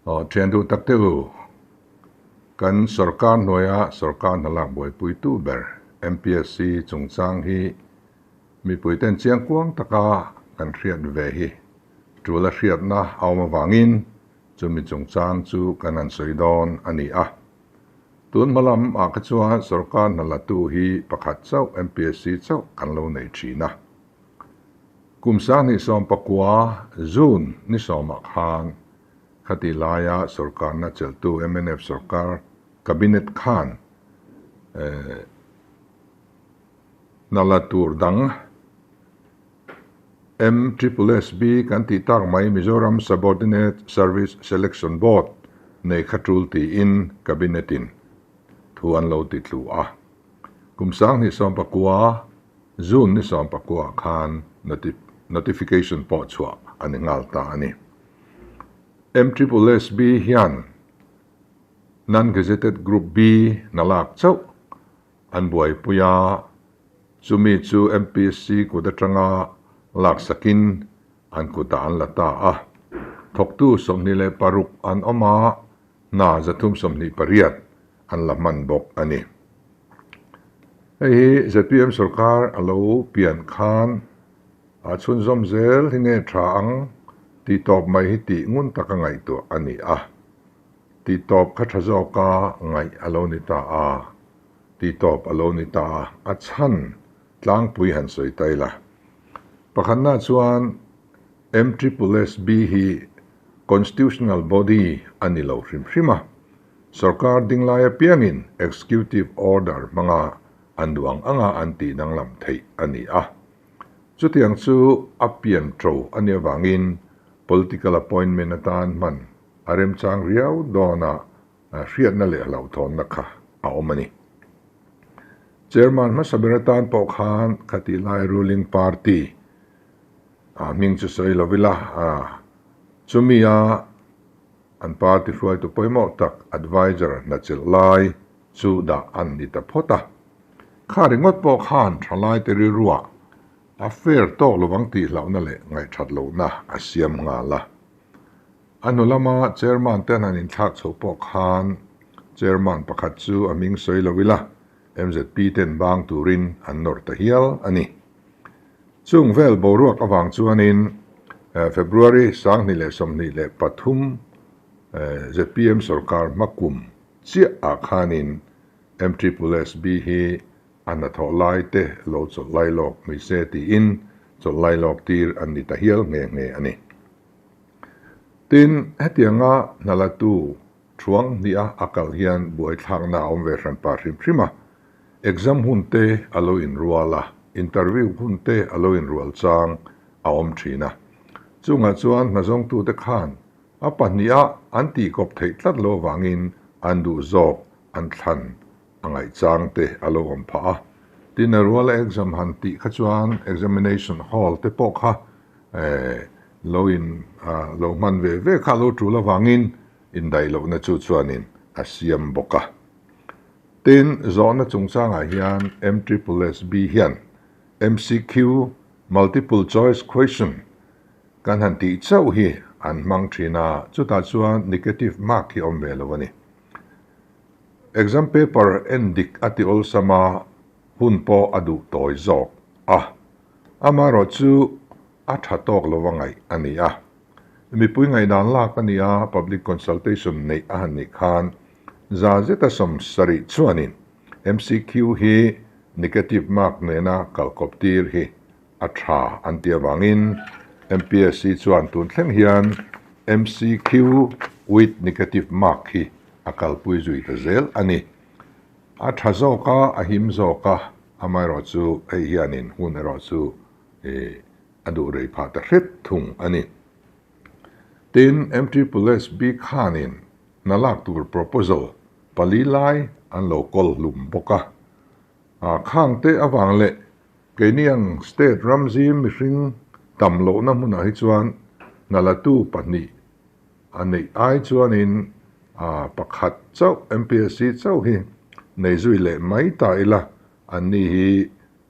Aw thian duh tak te u, kan sorkar hnuaia sorkar hnalak buaipuitu ber MPSC chungchang hi mipuiten chiangkuang taka kan hriat ve hi tul a hriatna a awm avangin chumi chungchang chu kan han sawi dawn a ni a. Tun hma lam ah kha chuan sorkar hna la tu hi pakhat chauh MPSC chauh kan lo nei thin a. Kum 2019 June ni sawmah khan khati laia sorkarna chelhtu mnf sorkar Cabinet khan hna la tur dang MSSB kan tih tak mai Mizoram Subordinate Service Selection Board nei kha tul tiin Cabinet in thu an lo ti tlu a. Kum 2019 June ni 19 ah khan notification pawh chhuah a ni nghal ta a ni. MSSB hian Non-Gazetted Group B na lak chauh an buaipui a, chumi chu MPSC kut atanga laksakin an kutah an la ta a. Thawktu 26 an awm a, hna 328 an la hman bawk a ni. Hei hi zpm sorkar a lo pian khan a chhunzawm zel hi nge tha ang tih tawp mai hi tih ngun taka ngaihtuah a ni a. Tih tawp kha tha zawka ngaih a lo ni ta a, tih tawp a lo ni ta a, a chhan tlangpui han sawi ta ila. Pakhatna chuan MSSB hi Constitutional Body a ni lo hrim hrim a, sorkar dinglai apiangin Executive Order hmanga an duh ang anga an tih danglam theih a ni a. Chutiang chu a pian ṭo a nih avangin political appointment atan hman a remchang riau dawna hriatna leh hlauhthawnna kha a awm a ni. Chairman hmasa ber atan pawh khan khatih lai ruling party hming chu sawi lo ila, chumi a an party hruaitu pawimawh tak adviser hnachelh lai chu dah an ni ta phawt a. Kha ringawt pawh khan thalaite rilruah a fair tawk lovang tih hlauhna leh ngaihthat lohna a siam nghal a. A hnu lama chairman te an han inthlak chhoh pawh khan chairman pakhat chu a hming sawi lo ila MZP ten bang turin an nawr ta hial a ni. Chung vel boruak avang chuanin February 2023 zpm sorkar hmakum chiah ah khanin MSSB hi a hnathawh lai te lo chawlh lai lawk ni se tiin chawlh lai lawk tir an ni ta hial nghe nghe a ni. Tin, hetianga hnalatu thuang hnih a a kal hian buaithlakna a awm ve hran pah hrim hrim a, exam hun te a lo inrual a, interview hun te a lo inrual chang a awm thin a. Chungah chuan hnazawngtute khan a pahniha an tihkawp theih tlat lo avangin an duh zawk an thlan a ngaihchang te a lo awm phah a. Tin, a ruala exam han tih kha chuan examination hall te pawh kha lo in lo hman ve ve kha a lo tul avangin indaih lohna chu chuanin a siam bawk a. Tin, zawhna chungchangah hian MSSB hian MCQ, Multiple Choice Question, kan han tih chauh hi an hmang thin a, chutah chuan negative mark hi awm ve lo a ni. Exam paper en dik a ti awlsam a, hun pawh a duh tawi zawk a. Amaherawh chu a tha tawk lo a ngaih a ni a. Mipui ngaihdan lak a ni a, public consultation neih a han nih khan za zeta 70 chuanin MCQ hi negative mark nena kalkawp tir hi a tha an ti avangin MPSC chuan tun thleng hian MCQ with negative mark hi a kalpui zui ta zel a ni. A tha zawk a, a him zawk a, amaherawh chu hei hianin hun erawh chu a duh rei phah ta hret thung a ni. Tin, MSSB khanin hna lak tur proposal pali lai an lo kawl hlum bawk a. Khang te avang leh keini ang state ramzim mihring tam lohna hmunah hi chuan hna latu pahnih a neih ai chuanin pakhat chauh MPSC chauh hi nei zui leh mai ta ila anni hi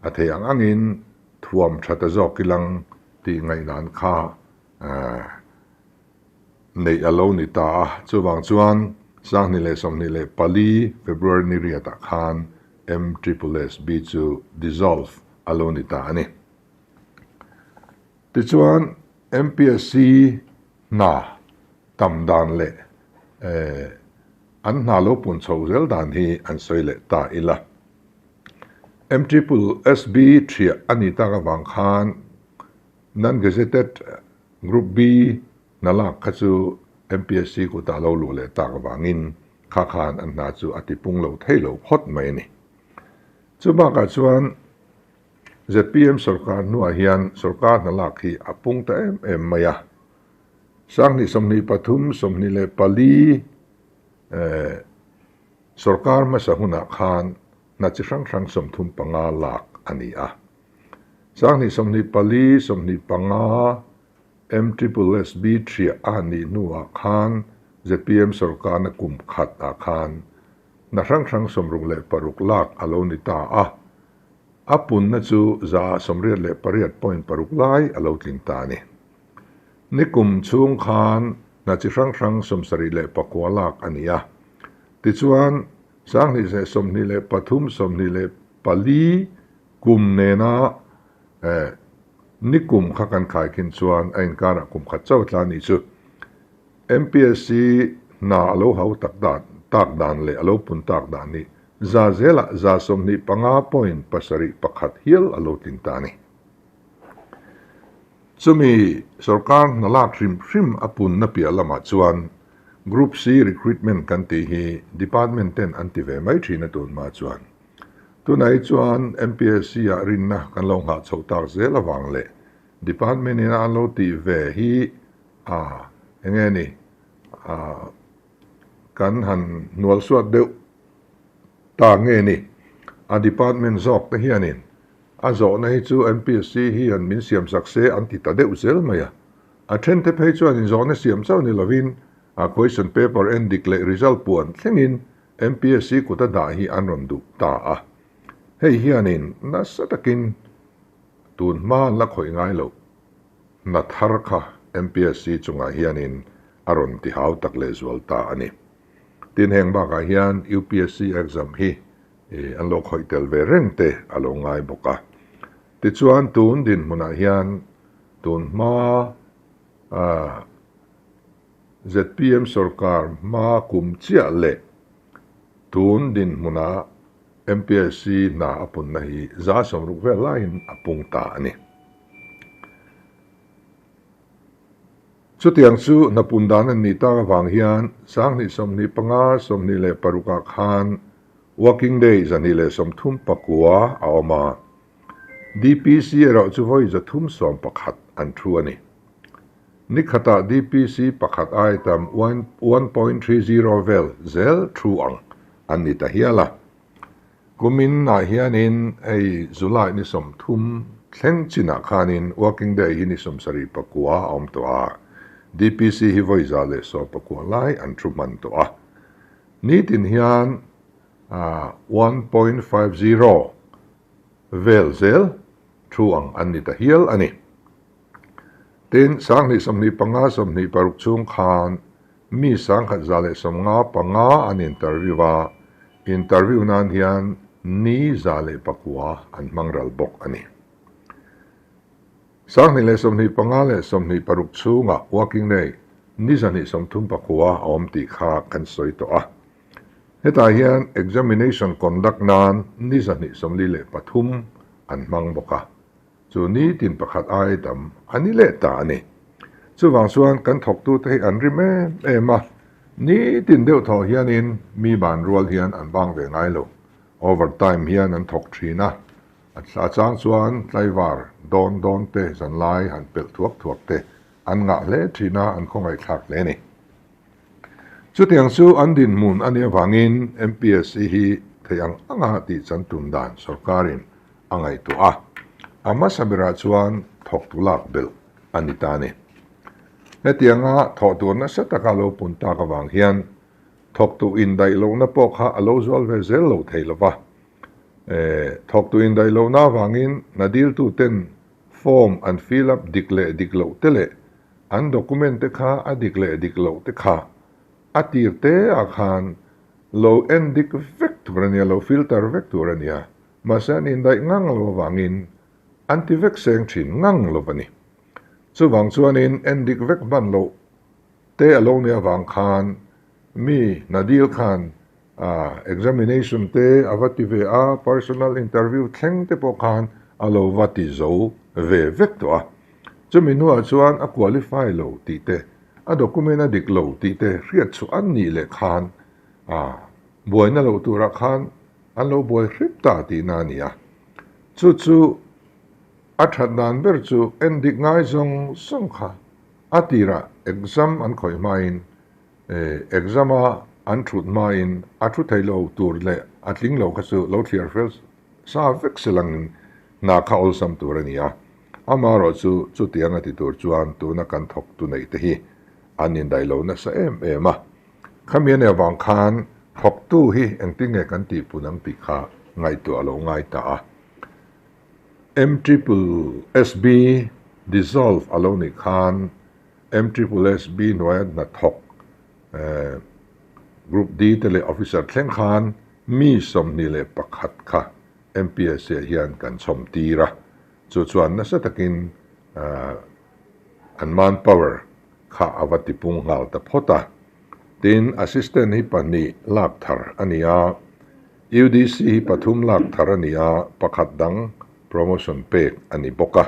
a thei ang angin thuam tha ta zawk ilang tih ngaihdan kha. neih a lo ni ta a, chuvang chuan 2024 February ni riatah khan MSSSB chu dissolve a lo ni ta a ni. Tichuan MPSC hna tam dan leh an hna lo pun chho zel dan hi an sawi leh ta ila. MSSSB thiah a ni tak avang khan Non-Gazetted Group B hna lak kha chu MPSC kutah lo luh leh tak avangin kha khan an hna chu a tipung lo thei lo phawt mai a ni. Chu bakah chuan zpm sorkar hnuah hian sorkar hna lak hi a pung ta em em mai a. 2023 24 sorkar hmasa hunah khan hna chi hrang hrang 35 lak a ni a. 2024 25 MSSSB thiah a nih hnuah khan zpm sorkarna kum khat ah khan hna hrang hrang 66 lak a lo ni ta a. A punna chu 88.6% lai a lo tling ta a ni. Ni kum chhung khan hna chi hrang hrang 79 lak a ni a. Tichuan, 2023 24 kum nena ni kum kha kan khaikhin chuan a inkarah kum khat chauh tla a nih chu. MPSC hna a lo hau tak dan tak dan leh a lo pun tak dan hi za zelah 25.71 hial a lo tling ta a ni. Chumi sorkar hna lak hrim hrim a punna piah lamah chuan Group C recruitment kan tih hi department ten an ti ve mai thin a tun hma chuan. Tunah hi chuan MPSC ah rinna kan lo nghah chhoh tak zel avang leh department in a an lo tih ve hi a enge ni a kan han hnual suat deuh ta nge ni a department zawk te hianin a zawhna hi chu MPSC hian min siam sak se an ti ta deuh zel mai a. A then te phei chuan inzawhna siam chauh ni lovin a question paper en dik leh result puan thlengin MPSC kut a dah hi an rawn duh ta a. Hei hianin nasa takin tun hma an la khawih ngai loh hna thar kha MPSC chungah hianin a rawn ti hau tak leh zual ta a ni. Tin heng bakah hian UPSC exam hi an lo khawih tel ve reng te a lo ngai bawk a. Tichuan tun dinhmunah hian tun hma zpm sorkar hma kum chiah leh tun dinhmuna MPSC hna a punna hi 60% vel laiin a pung ta a ni. Chutiang chu hna pun dan an nih tak avang hian 2025 26 ah khan working day 239 a awm a. DPC erawh chu vawi 311 an thu a ni. Ni khatah DPC pakhat ai tam 1.30 vel zel thu ang an ni ta hial a. Kumin ah hianin hei July ni 30 thleng chinah khanin working day hi ni 79 a awm tawh a, DPC hi vawi 119 lai an thu hman tawh a. Nitin hian 1.50 vel zel thu ang an ni ta hial a ni. Tin, 2025 26 chhung khan mi 1155 an interview a, interview nan hian ni 109 an hmang ral bawk a ni. 2025 leh 26 chhunga working day ni 239 a awm tih kha kan sawi tawh a. Hetah hian examination conduct nan ni 243 an hmang bawk a, chu ni tin pakhat ai tam a ni leh ta a ni. Chuvang chuan kan thawktute hi an rim em em a, ni tin deuh thawh hianin mi ban rual hian an bang ve ngai lo. Overtime hian an thawk thin a, a chang chuan tlaivar dawn dawn te zanlai han pelh thuak thuak te an ngah hle thin a, an khawngaihthlak hle a ni. Chutiang chu an dinhmun a nih avangin MPSC hi theih ang anga tih chan tum dan sorkarin a ngaihtuah a, a hmasa berah chuan thawktu lak belh a ni ta a ni. Hetianga thawh tur nasa taka lo pun tak avang hian thawktu indaih lohna pawh kha a lo zual ve zel lo thei lo va. Thawktu indaih lohna avangin hna diltuten form an fill up dik leh dik loh te leh. An document te kha a dik leh dik loh te kha a tir te ah khan lo en dik vek tur a nia, lo filter vek tur a nia. Mahse an indaih ngang lo avangin an ti vek seng thin ngang lo a ni. Chuvang chuanin en dik vek hman loh te a lo nih avang khan mi Nadil khan examination te a va ti ve a, personal interview thleng te pawh khan a lo va ti zo ve vek tawh a. Chumi hnuah chuan a qualify lo tih te, a document a dik lo tih te hriat chhuah an nih leh khan buaina loh turah khan an lo buai hrep ta tihna a ni a. Chu chu a that dan ber chu en dik ngai zawng zawng kha a tirah exam an khawih hmain Exam a an thut hmain a thu thei lo tur leh a tling lo kha chu lo thliar fel sa vek se langin hna kha awlsam tur a ni a. Amaherawh chu chutiang a ti tur chuan tuna kan thawktu neih te hi an indaih lo nasa em em a. Khami a nih avang khan thawktu hi engtin nge kan tihpun ang tih kha ngaihtuah a lo ngai ta a. MSSB dissolve a lo nih khan MSSB hnuaia hnathawk Group D te leh Officer thleng khan mi 21 kha MPSC ah hian kan chhawm tir a, chu chuan nasa takin an manpower kha a va tipung nghal ta phawt a. Tin, Assistant hi pahnih lak thar a ni a, UDC hi pathum lak thar a ni a, pakhat dang promotion pek a ni bawk a.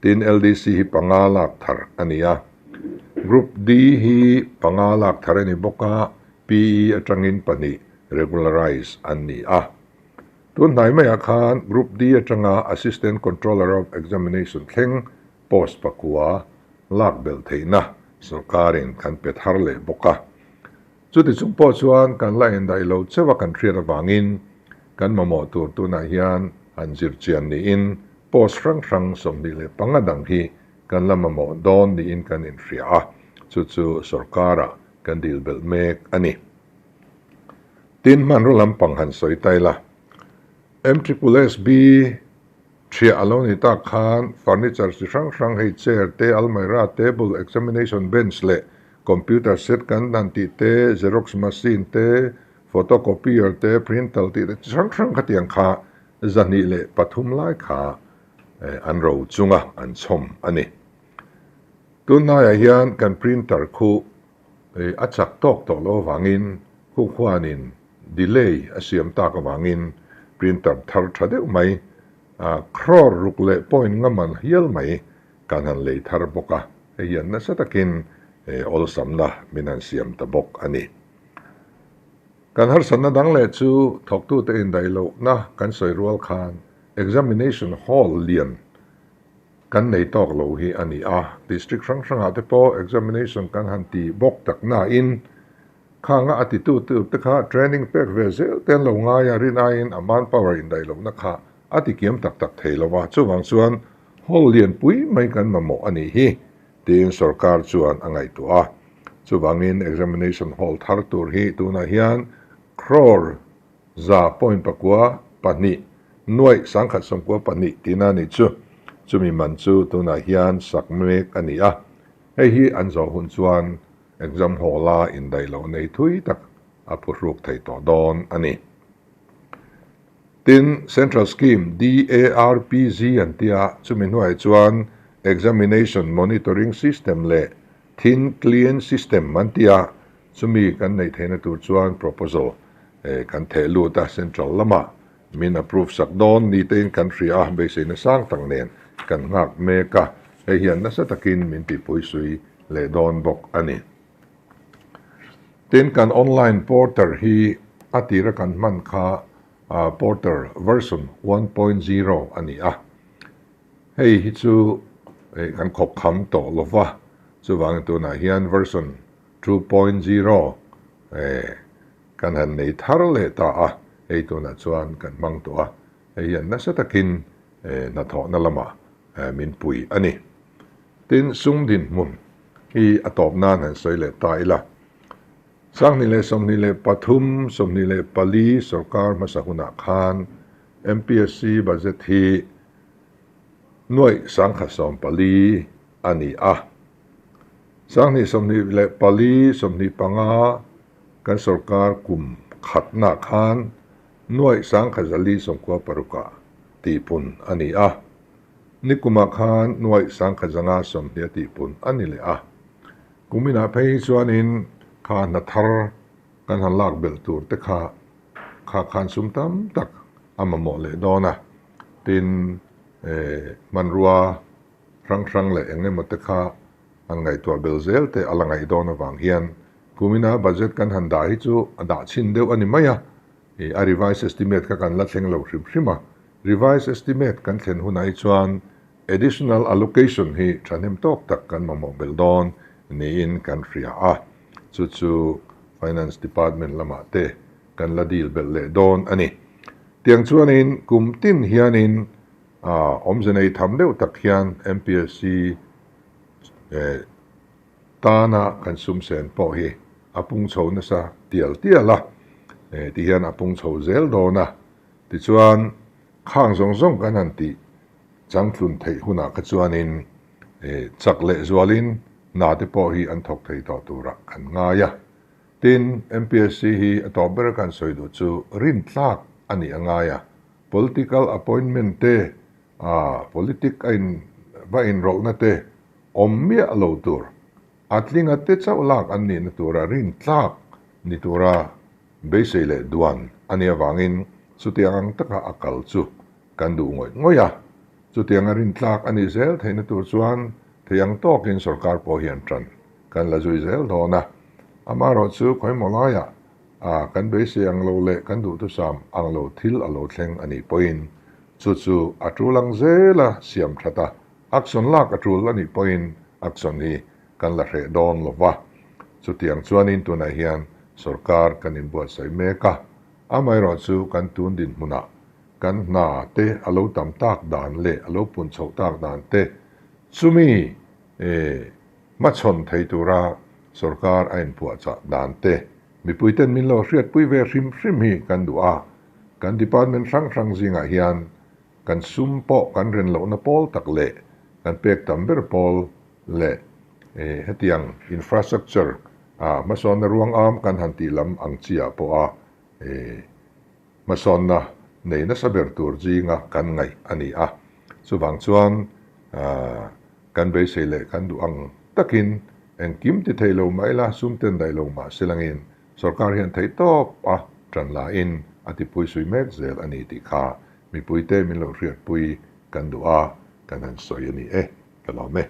Tin, LDC hi panga lak thar a ni a. Group D hi panga lak thar a ni bawk a, PE atangin pahnih regularize an ni a. Tun hnai maiah khan Group D atanga Assistant Controller of Examination thleng post pakua lak belh theihna sawrkarin kan pe thar leh bawk a. Chuti chung pawh chuan kan la indaih lo cheuh a kan hriat avangin kan mamawh tur tunah hian han zir chian niin post hrang hrang 25 dang hi kan la mamawh dawn niin kan inhria a, chu chu sawrkarah kan dil belh mek a ni. Tin, hmanraw lampang han sawi ta ila, MSSB Ṭhiah a lo ni tak khan furniture chi hrang hrang hei chair te, almirah, table, examination bench leh computer set kan dan tih te, xerox machine te, photocopier te, printer tih te chi hrang hrang khatiang kha 203 lai kha an ro chunga an chhawm a ni. Tunhnaiah hian kan printer khu a chak tawk tawh loh avangin khu khuanin delay a siam tak avangin printer thar tha deuh mai crore ruk leh point nga man hial mai kan han lei thar bawk a, hei hian nasa takin awlsamna min han siam ta bawk a ni. Kan harsatna dang leh chu thawktute indaih lohna kan sawi rual khan examination hall lian Kan nei tawk lo hi a ni a, district hrang hrangah te pawh examination kan han ti bawk tak nain khanga a titu tur te kha training pek ve zel te an lo ngai a, rin aiin a manpower indaih lohna kha a ti kiam tak tak thei lo a, chuvang chuan hall lianpui mai kan mamawh a nih hi tiin sorkar chuan a ngaihtuah a, chuvangin examination hall thar tur hi tunah hian crore Za point pakua pahnih nuaih sangkhat sawmkua pahnih tihna a nih chu. Chumi man chu tunah hian sak mek a ni a. Hei hi an zawh hun chuan exam hall-a indaih loh nei thui tak a phuhruk thei tawh dawn a ni. Tin, Central Scheme DARPG an tia, chumi hnuaiah chuan Examination Monitoring System leh Thin Client System an tia, Chumi kan neih theihna tur chuan proposal kan theh lut a, central lamah min approve sak dawn ni tein kan hria a, beiseina sang tak nen kan nghak mek a, hei hian nasa takin min tihpuisui leh dawn bawk a ni. Tin, kan online porter hi a tira kan hman kha porter version 1.0 a ni a, hei hi chu kan khawp kham tawh lova, chuvangin tunah hian version 2.0 kan han nei thar leh ta a, hei tunah chuan kan hmang tawh a, hei hian nasa takin hnathawhna lamah min pui a ni. Tin, sum dinhmun hi a tawp nan han sawi leh ta ila, 2023, 24 sorkar hmasa hunah khan MPSC budget hi nuaih 1014 a ni a. 24, 25 kan sorkar kum khatna khan nuaih 1496 ah tihpun a ni a. Nikumah khan nuaih 1520 a tihpun a ni leh a. Kuminah phei hi chuanin kha hna thar kan han lak belh tur te kha kha khan sum tam tak a mamawh leh dawn a. Tin, hmanrua hrang hrang leh eng emaw te kha han ngaihtuah bel zel te a la ngaih dawn avang hian kumina budget kan han dah hi chu a dah chhin deuh a ni mai a. A revised estimate kha kan la thleng lo hrim hrim a. Revised estimate kan thlen hunah hi chuan additional allocation hi thahnem tawk tak kan mamawh belh dawn niin kan hria a. Chu chu Finance Department lamah te kan la deal belh leh dawn a ni. Tiang chuanin kum tin hianin awmze nei tham deuh tak hian MPSC tana kan sum sen pawh hi a pung chho nasa tial tial a, tihian a pung chho zel dawn a. Tichuan khang zawng zawng kan han tih changtlun theih hunah kha chuanin chak leh zualin hna te pawh hi an thawk thei tawh turah kan ngai a. Tin, MPSC hi a tawp ber kan sawi duh chu rintlak a nih a ngai a, political appointment te, politic a in va inrawlhna te awm miah lo tur, a tlinga te chauh lak an nihna tura rintlak ni tura beisei leh duan a nih avangin chutiang ang taka a kal chu kan duh ngawih ngawih a. Chutianga rintlak a nih zel theihna tur chuan thei ang tawkin sorkar pawh hian tan kan la zui zel dawn a. Amaherawhchu khawimaw laiah a kan beisei ang lo leh kan duhthusam ang lo thil a lo thleng a nih pawhin chu chu a tul ang zela siam that a, action lak a tul a nih pawhin action hi kan la hreh dawn lo va. Chutiang chuanin tunah hian sorkar kan inbuatsaih mek a, amaherawhchu kan tun dinhmunah kan hna te a lo tam tak dan leh a lo pun chhoh tak dan te chumi hmachhawn thei tura sorkar a inpuahchah dan te mipuiten min lo hriatpui ve hrim hrim hi kan duh a. Kan department hrang hrang zingah hian kan sum pawh kan ren lohna pawl tak leh kan pek tam ber pawl leh hetiang infrastructure hmasawnna ruang am kan han tih lam ang chiah pawha hmasawnna nei nasa ber tur zinga kan ngaih a ni a. Chuvang chuan kan beisei leh kan duh ang takin engkim ti thei lo mah ila, sum ten daih lo mah se langin sorkar hian theih tawp a tan lahin a tipui sui mek zel a ni tih kha mipuite min lo hriatpui kan duh a, kan han sawi a ni e. Ka lawm e.